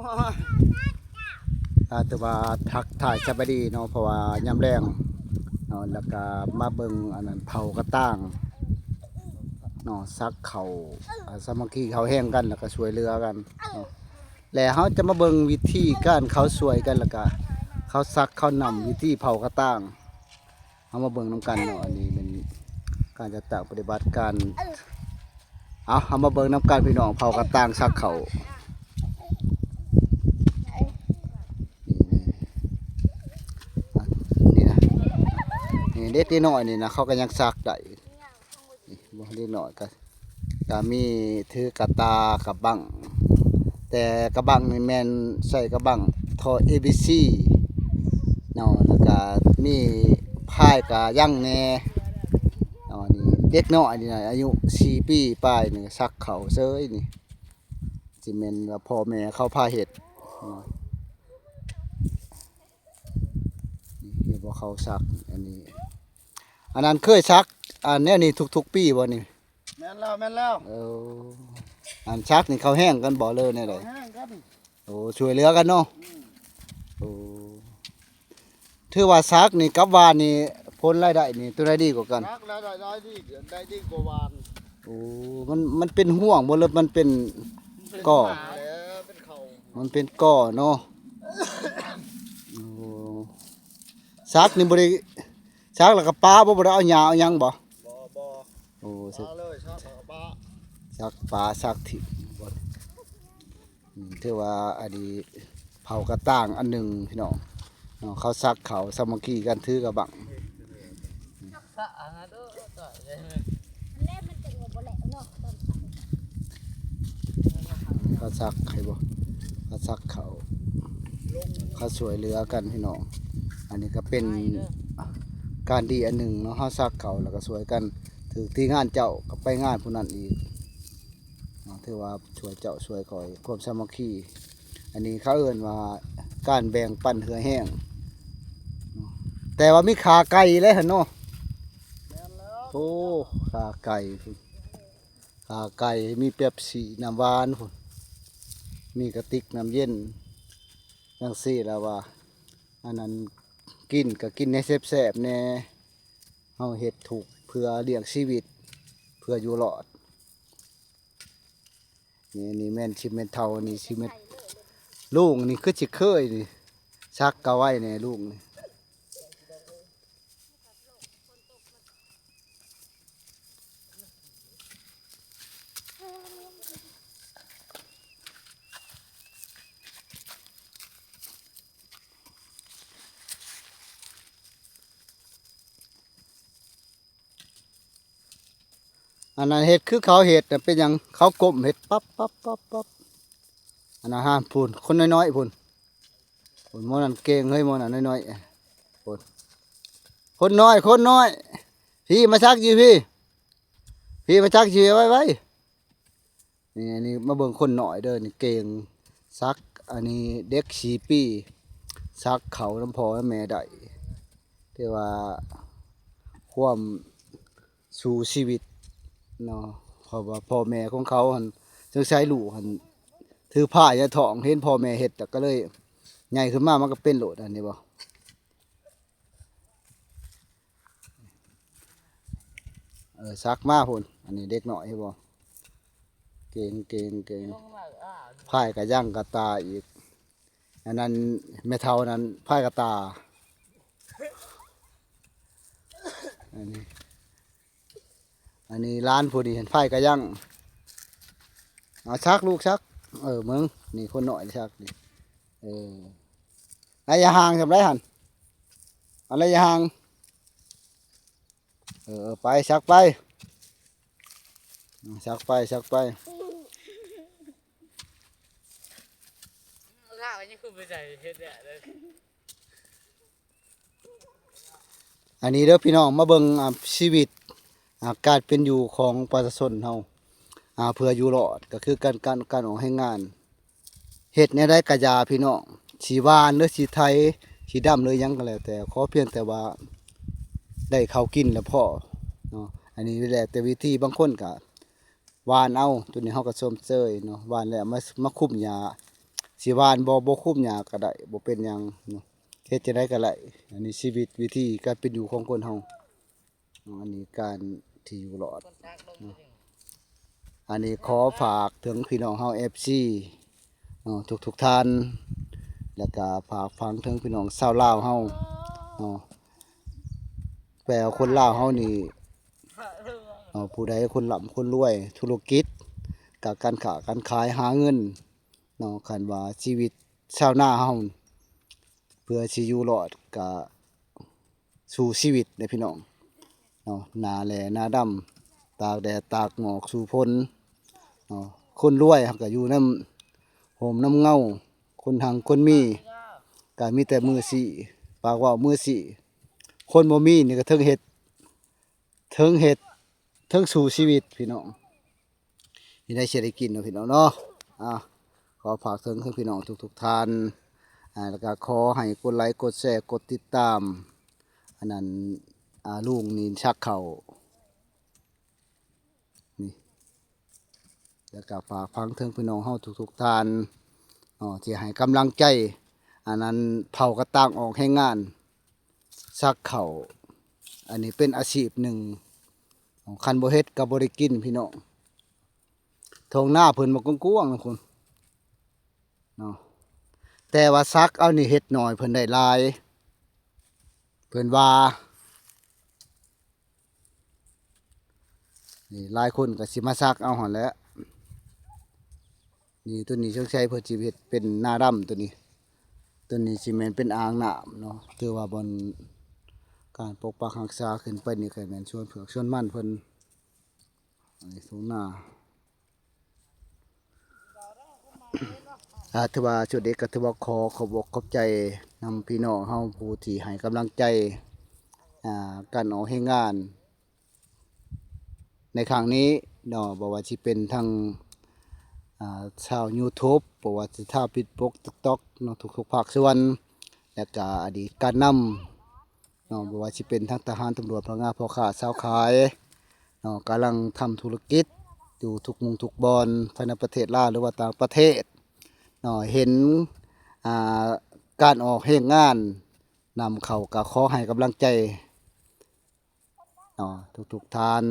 ອ່າ ຖືວ່າທັກທາຍສະບາຍດີເນາະ ເພາະວ່າຍາມແລງເນາະ ແລ້ວກະມາເບິ່ງອັນນັ້ນ ເຜົາກະຕ່າງເນາະ ສັກເຂົ້າ ອ່າ ສາມັກຄີເຂົ້າແຮງກັນ ແລ້ວກະຊ່ວຍເຫຼືອກັນເນາະ ແລະເຮົາຈະມາເບິ່ງວິທີການເຂົາຊ່ວຍກັນ ແລ້ວກະເຂົາສັກເຂົານຳ ວິທີເຜົາກະຕ່າງ. ເຮົາມາເບິ່ງນຳກັນເນາະ ອັນນີ້ແມ່ນການຈັດຕັ້ງປະຕິບັດການ ເອົາ ເຮົາມາເບິ່ງນຳກັນພີ່ນ້ອງ ເຜົາກະຕ່າງສັກເຂົ້າ ນີ້ນະ ນີ້ເດັກນ້ອຍນີ້ນະ ເຂົາກະຍັງສັກໄດ້ ນີ້ບໍ່ ເດັກນ້ອຍກະ ກະມີຖືກະຕ່າ ກະບັ້ງ ແຕ່ກະບັ້ງນີ້ແມ່ນໃຊ້ກະບັ້ງທໍ່ ເອບີຊີ ເນາະ ແລ້ວກະມີພາຍກະຍັງແດ່ເນາະ ນີ້ເດັກນ້ອຍນີ້ນະ ອາຍຸສີ່ປີປາຍນີ້ ສັກເຂົ້າເສີຍນີ້ ຊິແມ່ນວ່າພໍ່ແມ່ເຂົາພາເຮັດເນາະ ນີ້ເຫັນບໍ່ ເຂົາສັກ ອັນນີ້ ອັນນັ້ນເຄີຍສັກ ອັນແນວນີ້ທຸກໆປີບໍ່ນີ້? ແມ່ນແລ້ວ ແມ່ນແລ້ວ ເອີ ອັນສັກນີ້ເຂົາແຮງກັນບໍ່ ຫຼືແນວໃດ? ເຂົາແຮງກັນ ໂອ້ ຊ່ວຍເຫຼືອກັນເນາະ ອືມ ໂອ້ ຖືວ່າສັກນີ້ກັບຫວ່ານນີ້ ຜົນລາຍໄດ້ນີ້ ໂຕໃດດີກວ່າກັນ? ສັກລາຍໄດ້ ລາຍໄດ້ດີ ໄດ້ດີກວ່າຫວ່ານ ໂອ້ ມັນ ມັນເປັນຮ່ວງບໍ່ ຫຼືມັນເປັນ ມັນເປັນ ກໍ ຫຍ້າແຫຼະ ເປັນເຂົ້າ ມັນເປັນກໍເນາະ ໂອ້ ສັກນີ້ບໍ່ໄດ້ ສັກແລ້ວກະປະບໍ່ ບໍ່ໄດ້ເອົາຫຍ້າເອົາຫຍັງບໍ່? ບໍ່ ບໍ່ ໂອ້ ປະເລີຍ ສັກແລ້ວກະປະ ສັກປະ ສັກຖິ້ມ ອືມ ຖືວ່າອັນນີ້ເຜົາກະຕ່າງອັນໜຶ່ງພີ່ນ້ອງເນາະ ເຂົາສັກເຂົ້າສາມັກຄີກັນ ຖືກະບັ້ງ ເຂົາສັກໃຫ້ບໍ່ ເຂົາສັກເຂົ້າ ເຂົາຊ່ວຍເຫຼືອກັນພີ່ນ້ອງ ອັນນີ້ກະເປັນການດີອັນໜຶ່ງເນາະ ເຮົາສັກເຂົ້າແລ້ວກະຊ່ວຍກັນ ຖືກທີ່ງານເຈົ້າກະໄປງານຜູ້ນັ້ນອີກ ເນາະ ຖືວ່າຊ່ວຍເຈົ້າຊ່ວຍຂ້ອຍ ຄວາມສາມັກຄີ ອັນນີ້ເຂົາເອີ້ນວ່າການແບ່ງປັນເຫື່ອແຮງເນາະ ແຕ່ວ່າມີຂາໄກ່ເລີຍຫັ້ນເນາະ ແມ່ນແລ້ວ ໂອ້ ຂາໄກ່ພຸ້ນ ຂາໄກ່ ມີເປັບຊີ ນ້ຳຫວານພຸ້ນ ມີກະຕິກນ້ຳເຢັນ ຈັ່ງຊີ້ລະວ່າ ອັນນັ້ນ ກິນກະກິນໃຫ້ແຊບໆແດ່ ເຮົາເຮັດທຸກເພື່ອລ້ຽງຊີວິດ ເພື່ອຢູ່ລອດ. ນີ້ ນີ້ແມ່ນຊິແມ່ນເຖົ້າ ນີ້ຊິແມ່ນລຸງ ນີ້ຄືຊິເຄີຍນີ້ ສັກກະໄວແດ່ລຸງນີ້. ອັນນັ້ນເຮັດຄືເຂົາເຮັດນະ ເປັນຫຍັງເຂົາກົ້ມເຮັດປັບໆໆໆ ອັນນັ້ນຫາ ພຸ້ນ ຄົນນ້ອຍໆ ພຸ້ນ ພຸ້ນ ໝໍນັ້ນເກັ່ງເຮີ້ຍ ໝໍນັ້ນນ້ອຍໆ ພຸ້ນ ຄົນນ້ອຍ ຄົນນ້ອຍ ພີ້ມາສັກຢູ່ພີ້ ພີ້ມາສັກຢູ່ພີ້ ໄວໆ. ນີ້ ອັນນີ້ມາເບິ່ງຄົນນ້ອຍເດີ ນີ້ເກັ່ງສັກ ອັນນີ້ເດັກສີ່ປີ ສັກເຂົ້ານຳພໍ່ນຳແມ່ໄດ້ ແຕ່ວ່າຄວາມສູ້ຊີວິດເນາະ ເພາະວ່າພໍ່ແມ່ຂອງເຂົາຫັ້ນ ສົງໄສລູກຫັ້ນຖືພາຍໃນທ້ອງ ເຫັນພໍ່ແມ່ເຮັດ ແລ້ວກະເລີຍໃຫຍ່ຂຶ້ນມາມັນກະເປັນໂລດ ອັນນີ້ບໍ່. ເອີ ສັກມາພຸ້ນ ອັນນີ້ເດັກນ້ອຍເຫັນບໍ່ ເກັ່ງ ເກັ່ງ ເກັ່ງ ພາຍກະຍັງກະຕາອີກ ອັນນັ້ນແມ່ເຖົ້ານັ້ນພາຍກະຕາ ອັນນີ້ ອັນນີ້ຫຼານຜູ້ນີ້ຫັ້ນພາຍກະຍັງ ເອົາສັກລູກສັກ ເອີ ເບິ່ງ ນີ້ຄົນນ້ອຍສັກນີ້ ເອີ ໄລຍະຫ່າງສ່ຳໃດຫັ້ນ ເອົາໄລຍະຫ່າງ ເອີ ເອີ ໄປ ສັກໄປ ສັກໄປ ສັກໄປ ລາວຍັງຄືບໍ່ໃສ່ເຮັດແດ່ເລີຍ. ອັນນີ້ເດີພີ່ນ້ອງ ມາເບິ່ງ ອ່າ ຊີວິດ ອ່າ ການເປັນຢູ່ຂອງປະຊາຊົນເຮົາ ອ່າ ເພື່ອຢູ່ລອດ ກະຄືການ ການ ການອອກແຮງງານ ເຮັດແນວໃດກະຢ່າພີ່ນ້ອງ ຊິຫວ່ານ ຫຼື ຊິໄຖ ຊິດຳ ຫຼື ຫຍັງກະແລ້ວແຕ່ ຂໍພຽງແຕ່ວ່າໄດ້ເຂົ້າກິນລະພໍເນາະ ອັນນີ້ແລ້ວແຕ່ວິທີ ບາງຄົນກະ ຫວ່ານເອົາ ໂຕນີ້ເຮົາກະຊົມເຊີຍເນາະ ຫວ່ານແລ້ວມາ ມາຄຸມຫຍ້າ ຊິຫວ່ານບໍ່ ບໍ່ຄຸມຫຍ້າກໍໄດ້ ບໍ່ເປັນຫຍັງເນາະ ເຮັດຈັ່ງໃດກໍໄດ້. ອັນນີ້ຊີວິດ ວິທີການເປັນຢູ່ຂອງຄົນເຮົາເນາະ ອັນນີ້ການທີ່ຢູ່ລອດເນາະ. ອັນນີ້ຂໍຝາກເຖິງພີ່ນ້ອງເຮົາ ເອັຟຊີ ເນາະ ທຸກໆທ່ານ ແລ້ວກໍຝາກຝັງເຖິງພີ່ນ້ອງຊາວລາວເຮົາເນາະ ແປວ່າຄົນລາວເຮົານີ້ເນາະ ຜູ້ໃດຄົນລ່ຳຄົນລວຍ ທຸລະກິດ ການຄ້າການຂາຍ ຫາເງິນເນາະ ຄັນວ່າຊີວິດຊາວນາເຮົາ ເພື່ອຊິຢູ່ລອດກະ ສູ້ຊີວິດເດ້ພີ່ນ້ອງເນາະ ໜ້າແລ້ໜ້າດຳ ຕາກແດດຕາກໝອກສູ້ຝົນເນາະ. ຄົນລວຍເຮົາກໍຢູ່ນຳຮົ່ມນຳເງົາ ຄົນຮັ່ງຄົນມີກໍມີແຕ່ມືຊີ້ ປາກເວົ້າມືຊີ້. ຄົນບໍ່ມີນີ້ກໍເທິງເຮັດ ເທິງເຮັດ ເທິງສູ້ຊີວິດພີ່ນ້ອງ. ເຮັດໃດຊິໄດ້ກິນເນາະພີ່ນ້ອງເນາະ. ອ່າ ຂໍຝາກເຖິງ ເຖິງພີ່ນ້ອງທຸກໆທ່ານ ອ່າ ແລ້ວກໍຂໍໃຫ້ກົດໄລ ກົດແຊ ກົດຕິດຕາມ ອັນນັ້ນ ອ່າ ລຸງນີ້ສັກເຂົ້ານີ້ ແລ້ວກໍຝາກຝັງເຖິງພີ່ນ້ອງເຮົາທຸກໆທ່ານເນາະ ທີ່ໃຫ້ກຳລັງໃຈ ອັນນັ້ນ ເຜົາກະຕ່າງອອກແຮງງານ ສັກເຂົ້າ. ອັນນີ້ເປັນອາຊີບໜຶ່ງ ຄັນບໍ່ເຮັດກໍບໍ່ໄດ້ກິນພີ່ນ້ອງ. ທົ່ງນາເພິ່ນມັນກວ້າງໆນະຄຸນເນາະ ແຕ່ວ່າສັກເອົານີ້ເຮັດໜ້ອຍ ເພິ່ນໄດ້ຫຼາຍ ເພິ່ນວ່າ. ນີ້ຫຼາຍຄົນກໍຊິມາສັກເອົາຫັ້ນແຫຼະ. ນີ້ ໂຕນີ້ສົງໄສເພິ່ນຊິເຮັດເປັນນາດຳ ໂຕນີ້ ໂຕນີ້ຊິແມ່ນເປັນອ່າງນ້ຳເນາະ ຖືວ່າບ່ອນການປົກປັກຮັກສາ. ຂຶ້ນໄປນີ້ກໍແມ່ນສວນເຜືອກສວນມັນເພິ່ນ ອັນນີ້ທົ່ງນາ. ອ່າ ຖືວ່າຊຸດນີ້ກໍຖືວ່າຂໍຂອບອົກຂອບໃຈນຳພີ່ນ້ອງເຮົາ ຜູ້ທີ່ໃຫ້ກຳລັງໃຈ ອ່າ ການອອກແຮງງານໃນຄັ້ງນີ້ເນາະ ບໍ່ວ່າຊິເປັນທັງ ອ່າ ຊາວຢູທູບ ບໍ່ວ່າຊິຊາວເຟສບຸກ ຕິກຕັອກເນາະ ທຸກໆພາກສ່ວນ ແລະກະອະດີດການນຳ ເນາະ ບໍ່ວ່າຊິເປັນທັງທະຫານ, ຕຳຫຼວດ, ພະນັກງານ, ພໍ່ຄ້າ, ຊາວຂາຍເນາະ ກຳລັງທຳທຸລະກິດຢູ່ທຸກໝ່ອງທຸກບ່ອນ ພາຍໃນປະເທດລາວ ຫຼືວ່າຕ່າງປະເທດເນາະ. ເຫັນ ອ່າ ການອອກແຮງງານນຳເຂົ້າ ກໍຂໍໃຫ້ກຳລັງໃຈເນາະ ທຸກໆທ່ານ